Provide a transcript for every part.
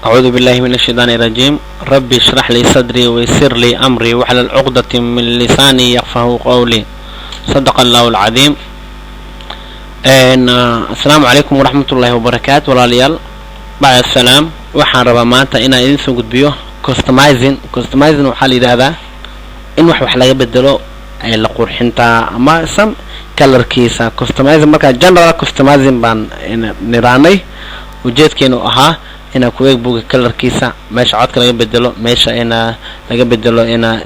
أعوذ بالله من الشيطان الرجيم. ربي اشرح لي صدري ويسر لي أمري واحلل عقدة من لساني يفقهوا قولي. صدق الله العظيم. Asalaamu calaykum waraxmat ullaahi wabarakaatu. Walaalayaal, bacd asalaam, waxaan rabaa maanta inaan idin soo gudbiyo customizing. Customizing waxaa la yidhaahdaa in wax laga bedelo ee la qurxintaa ama some colorkiisa customizing. Markaa general customizing baan niraanay. Ujeedkeenu ahaa inaan QuickBooka colorkiisa, meesha codka laga bedelo, meesha ina laga bedelo, ina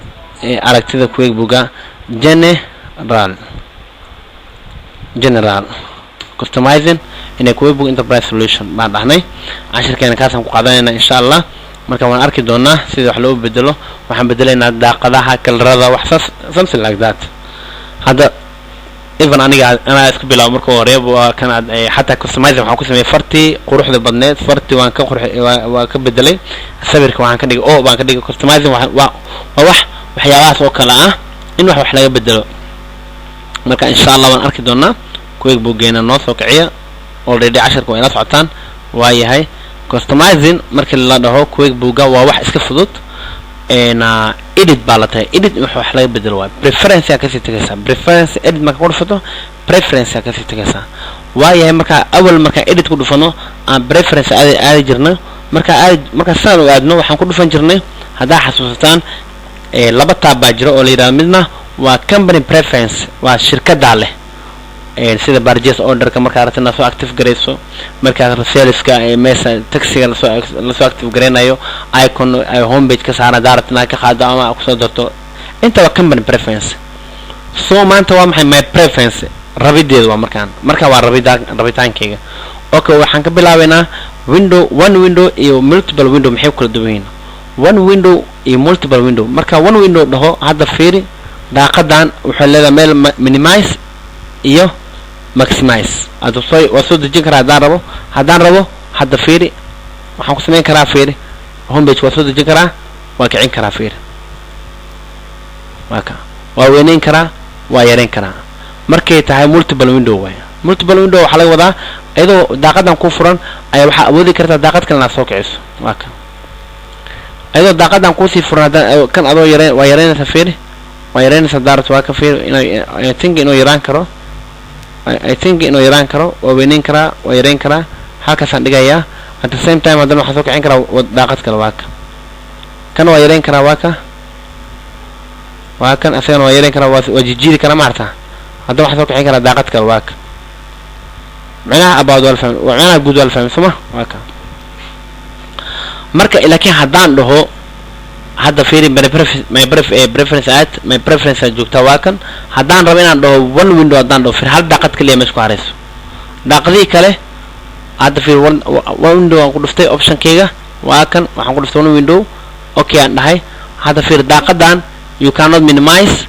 aragtida QuickBooka general customizing in a QuickBook Enterprise Solution baan dhahnay. Cashirkeena kaasaan ku qaadanayna, insha Allah. Marka waan arki doonaa sida wax loo bedelo. Waxaan bedelaynaa daaqadaha, colorada, wax saas, something like that. Hadda even aniga anaa iska bilaabo. Marka hore waa kan aad xataa customizing waxaan ku sameeyey fartii quruxda badneed. Fartii waan ka qurx, waa ka bedelay. Sawirka waxaan ka dhigay o baan ka dhigay. Customizing waa wax waxyaabahaas oo kale ah, in wax laga bedelo. Marka insha Allah waan arki doonaa. QuickBookeena noo soo kiciya. Already casharka waa ila socotaan. Waa yahay, customizing markii la dhaho QuickBooka waa wax iska fudud. Na edit baa la tahay, edit wax laga bedelo waay. Preference aa kasii tagaysaa, preference edit marka ku dhufato, preference aa kasii tagaysaa. Waa yahay, markaa awal markaan edit ku dhufano aan preference aadi jirnay. Markaa aadi, markaa sidaan u aadno, waxaan ku dhufan jirnay, haddaa xasuusataan, laba tab baa jira oo la yidhahdo. Midna waa company preference, waa shirkadaa leh, sida purchase orderka markaa rabta inaad soo active garayso, markaa saleska meesha taxiga lasoo active garaynayo, icon ay homepage ka saaran haddaa rabta inaad ka qaado ama kusoo darto. Intaba company preference. So maanta waa maxay? My preference, rabideedu waa markaan. Marka waa rabida, rabitaankayga. Okay, waxaan ka bilaabaynaa window, one window iyo multiple window. Maxay ku kala duwan yihiin one window iyo multiple window? Marka one window dhaho, hadda fiiri, daaqadan waxay leedahay meel minimize iyo maximize. Hadda soo waa soo dejin karaa haddaan rabo. Haddaan rabo, hadda fiiri, waxaan ku samayn karaa, fiiri, homepage waa soo dejin karaa, waa kicin karaa. Fiiri, waa ka waa weyneyn karaa, waa yareyn karaa. Markay tahay multiple window waay. Multiple window waxaa laga wadaa iyadoo daaqadan ku furan ayaa waxaa awoodi kartaa daaqad kale inaad soo kiciso. Waa ka iyadoo daaqadan kuusii furan haddaan kan adoo yareen, waa yareynaysaa. Fiiri, waa yareynaysaa daarat. Waa ka fiiri inuu, I think inuu yaraan karo, I think inuu yaraan karo. Waa weyneyn karaa, waa yareyn karaa. Halkaasaan dhigayaa. At the same time haddana waxaan soo kicin karaa daaqad kale. Waa ka kan, waa yareyn karaa. Waa ka, waa kan, asagana waa yareyn karaa, waa jijiidi karaa maarta. Haddana waxaan soo kicin karaa daaqad kale. Waa ka micnaha about waa la fahmay, waa micnaha guud waa la fahmay, soma? Waa ka. Marka laakiin haddaan dhaho hadda fiiri, my preference at my preference aad joogtaa. Waa kan. Haddaan rabo inaan dhaho one window, haddaan dhaho, fiir, hal daaqad kaliya meesha ku harayso. Daaqadihii kale hadda fiir, one window aan ku dhuftay. Optionkayga waa kan, waxaan ku dhuftay one window. Okay aan dhahay. Hadda fiir, daaqadan you cannot minimize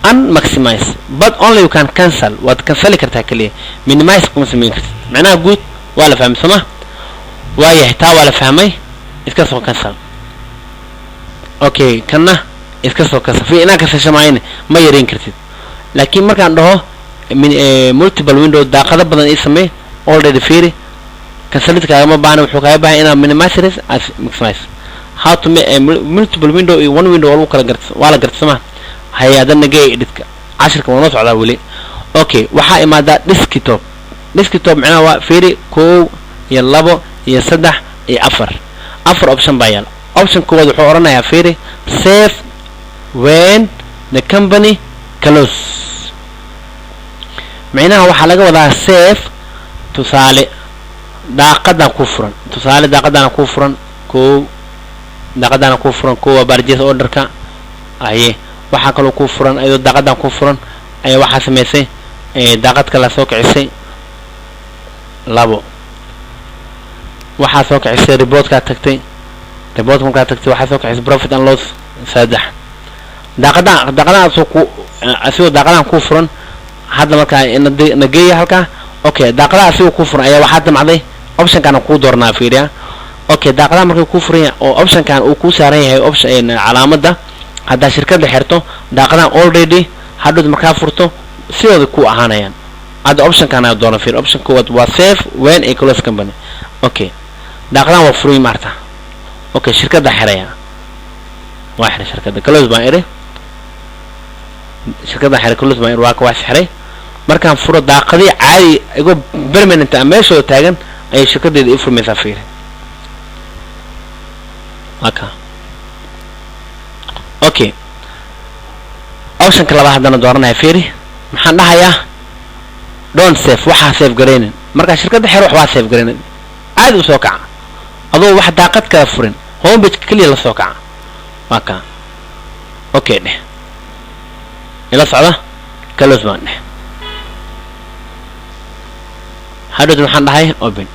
and maximize, but only you can cancel. Waad canceli kartaa kaliya, minimize kuma samayn kartid. Macnaha guud waa la fahmay, sooma? Waayahay, taa waa la fahmay. Iska soo cancel. Okay, kanna iska soo cancel. Fi inaa cancelsha maayne, ma yareyn kartid. Laakiin markaan dhaho multiple window, daaqado badan ii samey, already fiiri, cancelid kaagama baahna. Wuxuu kaaga baahan inaad minimize as maximize. How to multiple window iyo one window waa lagu kala garta, waa la garta, soma? Hay, haddana geey editka. Cashirka waa noo socdaa weli. Okay, waxaa imaadaa desktop. Desktop macnaha waa, fiiri, kow iyo labo iyo saddex iyo afar. Afar option baa yaala. Option koowaad wuxuu odhanayaa, fiiri, save when the company close. Micnaha waxaa laga wadaa save, tusaale daaqadan ku furan, tusaale daaqadana ku furan kow, daaqadana ku furan kow, waa purchase orderka. Aye, waxaa kaloo ku furan, ayadoo daaqadan ku furan ayaa waxaa samaysay daaqad kala soo kicisay labo. Waxaa soo kicisay reportkaa tagtay. Reportka markaa tagtay, waxaa soo kicisay profit and loss saddex. Daaqadan daaqadahan asoo ku asigoo daaqadahan ku furan hadda markaa nageeya halkaa. Okay, daaqadaha asigoo ku furan ayaa waxaa damcday optionkan kuu doornaa. Fiiriya. Okay, daaqadaha markay kuu furan yahay oo optionkan uu kuu saaran yahay, option calaamadda, haddaa shirkadda xirto, daaqadahan already hadhowd markaa furto sidooda ku ahaanayaan. Hadda optionkan ayaa dooran. Fiir, option koowaad waa save when a close company. Okay, daaqadahan waa furan maarta. Okay, shirkadda xiraya, waa xiray shirkadda, close baan iri. Shirkadda xiray, close baan iri. Waa ka wax xiray. Markaan furo daaqadii caadi igoo permanent ah meeshooda taagan ayay shirkaddeeda ii furmaysaa. Fiiri, waa ka. Okay, optionka labaad haddana dooranaya. Fiiri, maxaan dhahayaa? Don't save, waxaa save garaynin. Markaa shirkadda xero, waxbaa save garaynin, caadi u soo kaca adoo wax daaqad kala furin, homepage keliya la soo kaca. Waa kaa. Okay dheh, ila socda. Close baan dheh. Hadhowt maxaan dhahay? Open.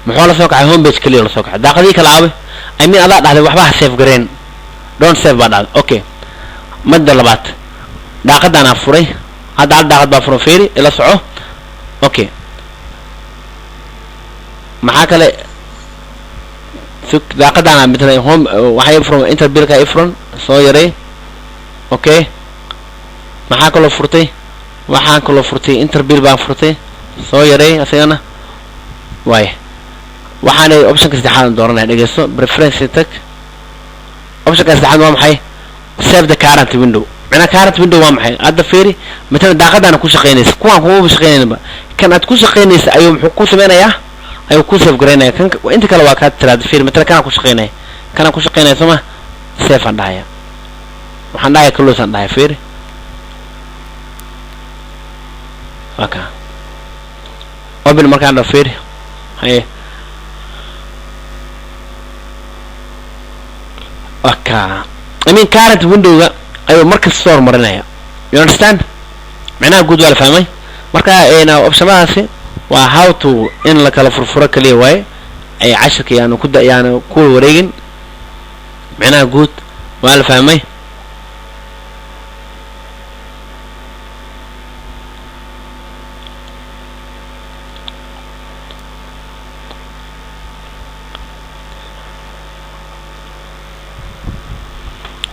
Muxuu la soo kacay? Homepage keliya la soo kacay. Daaqadii kala aabe? I mean, adaa dhahday waxba ha save gareen, don't save baa dhahday. Okay, madda labaad daaqadaanaa furay. Hadda hal daaqad baa furan. Fiiri, ila soco. Okay, maxaa kale? Daaqadaana midna home waxaa ii furan, enter billka ii furan, soo yaray. Okay, maxaa kaloo furtay? Waxaan kaloo furtay enter bill baan furtay, soo yaray asagana. Waay, waxaana optionka saddexaad dooranaya. Dhegeysto, preference tag. Optionka saddexaad waa maxay? Save the current window. Macnaa current window waa maxay? Hadda fiiri, matalan daaqadaana ku shaqeynaysa, kuwaan kuma shaqeynayba. Kan aad ku shaqeynaysa ayuu muxuu ku sameynayaa? Ayuu ku save garaynaya. Kan inta kale waa kaa tiraada. Fiiri, matalan kanaan ku shaqeynaya, kanaan ku shaqeynaya, soo ma? Save aan dhahaya, waxaan dhahaya close aan dhahaya. Fiiri, waa kaa. Open markaan dhaho, fiiri. Haye, waa kaa. I mean, current windowga ayuu markasta soo horumarinaya. You understand? Macnaha guud waa la fahmay. Marka optionadaasi waa how to in la kala furfuro kaliya waaye. Ay cashirka yaanu ku yaanu ku wareegin. Macnaha guud waa la fahmay.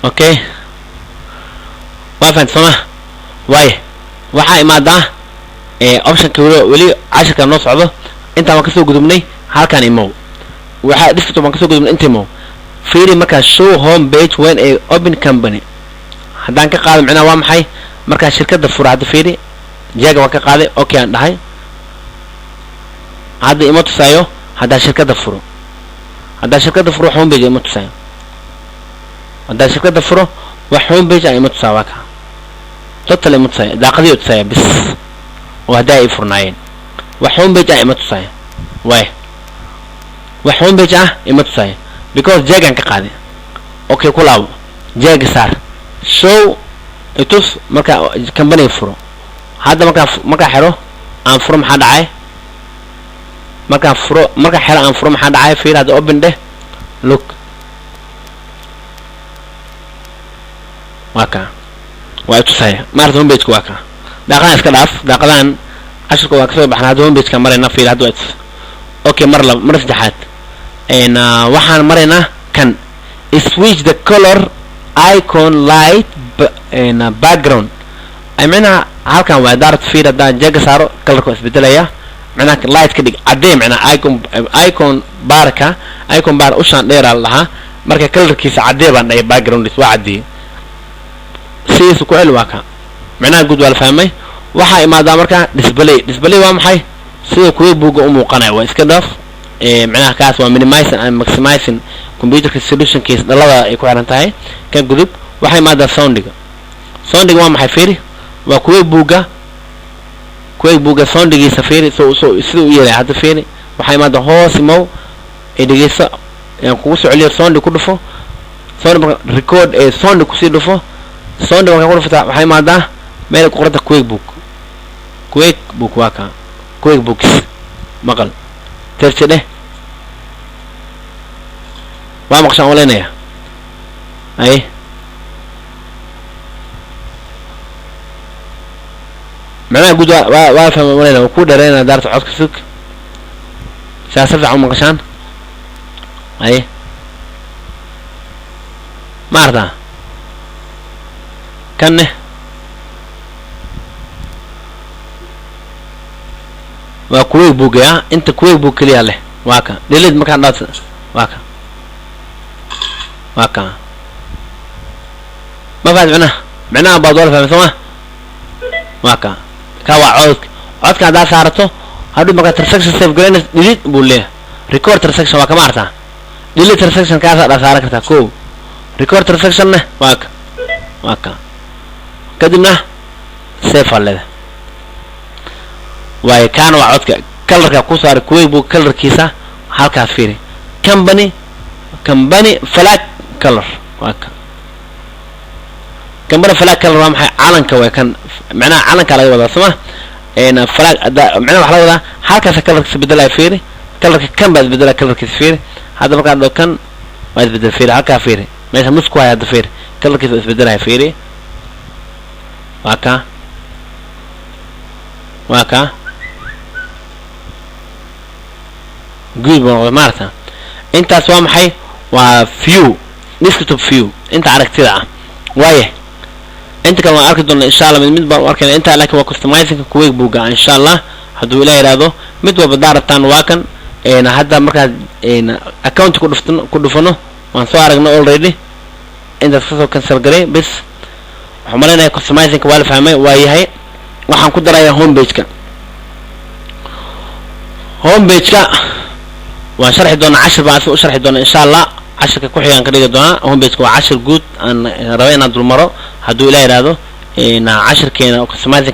Okay, waa fahamta sooma? Waaye, waxaa imaadaa optionka weli weli cashirka noo socdo. Intaan waan kasoo gudubnay. Halkaan imow, waxaa desktop waan kasoo gudubnay, inta imow. Fiiri markaa, show home page when a open company haddaan ka qaado, macnaha waa maxay? Markaa shirkadda fura. Hadda fiiri, jeega waan ka qaaday. Okay aan dhahay. Hadda ima tusaayo. Haddaan shirkadda furo, haddaan shirkadda furo, home page ima tusaayo. Haddaan shirkadda furo, wax home page ah ima tusaa. Waa kaa, total ima tusaayo. Daaqadii tusaaya bis oo haddaa ay furnaayeen. Wax home page ah ima tusaayo. Waay, wax home page ah ima tusaayo because jeegaan ka qaaday. Okay, ku laabo, jeega saar, show itus markaa company furo. Hadda markaa markaa xero aan furo, maxaa dhacay? Markaan furo, markaa xero aan furo, maxaa dhacay? Fiir hadda, open dheh. Look, waa kaa, waa itusaya maarata homepageka. Waa kaa. Daaqadahan iska dhaaf, daaqadahan cashirka waa kasoo baxna. Hadda homepageka marayna. Fiir hadda, waa itus. Okay, mar laba, mar saddexaad waxaan maraynaa kan switch the color icon light background. Micnaha halkan waa daarat. Fiir, haddaan jeega saaro, colorka waa isbedelaya. Micnaha light ka dhig, caddee. Micnaha icon barka, icon bar ushaan dheeraa la dhahaa. Marka colorkiisa caddee baan dhahay, background waa caddeeyey. Sidiisa ku celi. Waa ka, macnaha guud waa la fahmay. Waxaa imaadaa marka display. Display waa maxay? Sida kuwa buugga u muuqanaya waa iska dhaaf. Macnaha kaas waa minimizing and maximizing computerka solutionkiisa, dhalada ay ku xiran tahay. Ka gudub. Waxaa imaadaa soundiga. Soundiga waa maxay? Fiiri, waa kuwa buugga, kuwa buugga soundigiisa. Fiiri so so sida u yeelay. Hadda fiiri, waxaa imaadaa hoos imow ee dhegeyso yaan kugu soo celiyo. Soundi ku dhufo, sound marka record ee soundi kusii dhufo. Soundi markaa ku dhufataa, waxaa imaadaa meel ku qoranta QuickBook. QuickBook waa kaa, QuickBooks maqal terti dheh. Waa maqshaan uleynaya. Ay, macnaha guud waa fahma uleynaya. Waa ku dheereynaya daarta codka. Sug, saa si fiican u maqashaan. Ay, ma artaa kanne? Waa QuickBook ah, inta QuickBook keliya leh. Waa ka delete markaan dhaho, waa ka, waa ka. Ma fahad micnaha? Micnaha baad wala fahmay, soo ma? Waa ka, ka waa codka. Codka haddaa saarato, hadhow markaa transaction save garaynaysa, delete buu leeyahay. Record transaction waa kama artaa, delete transaction kaasaa dhaa saaran kartaa. Ko record transactionna waa ka, waa ka. Kadibna save aa leedahay. Waayo, kaana waa codka. Colorka ku saaray QuickBook colorkiisa halkaas fiiri. Company flag color, waa ka. Company flag color waa maxay? Calanka way kan, macnaha calanka laga wadaa, soma? Flag macnaha waxaa laga wadaa halkaasa colorkiisa bedelaya. Fiiri, colorka kan baa isbedelaya colorkiisa. Fiiri hadda, markaan dhaho kan waa isbedel. Fiiri halkaa, fiiri meesha mus ku haya hadda. Fiiri, colorkiisa waa isbedelaya. Fiiri, waa ka, waa ka, guud buu noqday, maarata? Intaas waa maxay? Waa view, desktop view, inta aragtida ah waaya. Inta kale waan arki doona, insha Allah, mid mid baan u arkayna intaa, laakiin waa customizingka QuickBooka. Insha Allah, hadduu Ilaah yidhaahdo, mid walba daa rabtaan waa kan. Hadda markaad account ku dhuftano, ku dhufano, waan soo aragnay already. Intaas kasoo cancel garay bis. Waxaan malaynayaa customizingka waa la fahmay. Waa yahay, waxaan ku darayaa homepage-ka. Homepage-ka waan sharxi doonaa, cashir baan asi u sharxi doonaa, insha Allah. Cashirka ku xigaan ka dhigi doonaa. Homepage-ka waa cashir guud aan raba inaan dulmaro, hadduu Ilaah yidhaahdo, cashirkeena customizing.